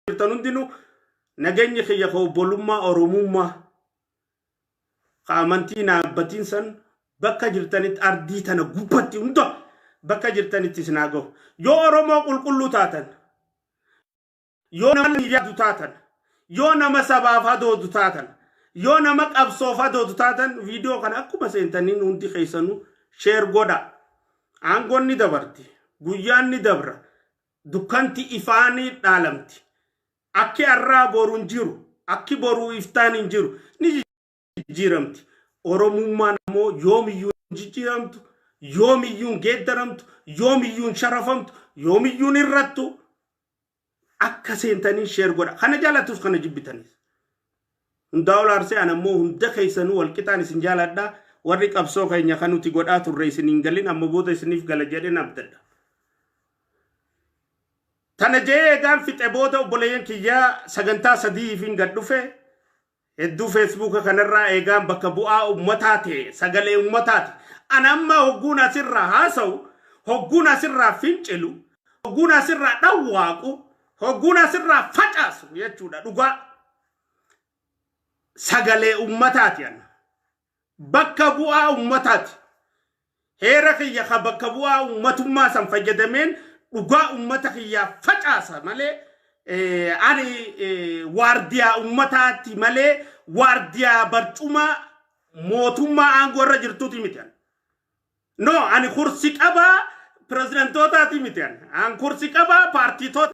Jirtan hundinuu, nageenyi kiyya ka obbolummaa Oromummaa, ka amantii naabbatiin san, bakka jirtanitti, ardii tana gubbatti hunda bakka jirtanitti isin haa gahu. Yoo Oromoo qulqulluu taatan, yoo nama yaadu taatan, yoo nama sabaaf hadoodu taatan, yoo nama qabsoof hadoodu taatan, viidiyoo kana akkuma seentaniin hundi keessanuu share godha. Aangoon ni dabarti. Guyyaan ni dabra. Dukkanti ifaanii dhaalamti. Akki har'aa boru hin jiru. Akki boruu iftaan hin jiru. Ni jijjiiramti. Oromummaan ammoo yoomiyyuu hin jijjiiramtu, yoomiyyuu hin geeddaramtu, yoomiyyuu hin sharafamtu, yoomiyyuu hin irrattu. Akka seentanii share godha. Kana jaalattus, kana jibbitanis. Hundaa ol aarsee an ammoo hunda keessanuu walqixaan isin jaaladha. Warri qabsoo keenya kan nuti godhaa turre isin hin galin, amma booda isiniif gala jedheen abdadha. Tana jee eegaan fixe booda, obboleeyyan kiyyaa, sagantaa sadiifiin gad dhufe. Hedduu Feesbuuka kanarraa eegaan bakka bu'aa ummataa ta'e, sagalee ummataati. An amma hogguun asirraa haasa'u, hogguun asirraa fincilu, hogguun asirraa dhawwaaqu, hogguun asirraa facaasu jechuudha dhugaa. Sagalee ummataati an. Bakka bu'aa ummataati. Heera kiyya ka bakka bu'aa ummatummaa san fayyadameen dhugaa ummata kiyyaa facaasa malee, ani waardiyaa ummataati malee waardiyaa barcuma mootummaa aangoo irra jirtuuti miti. No, ani kursi qabaa pireezidantootaati miti. An kursi qabaa paartiitoota.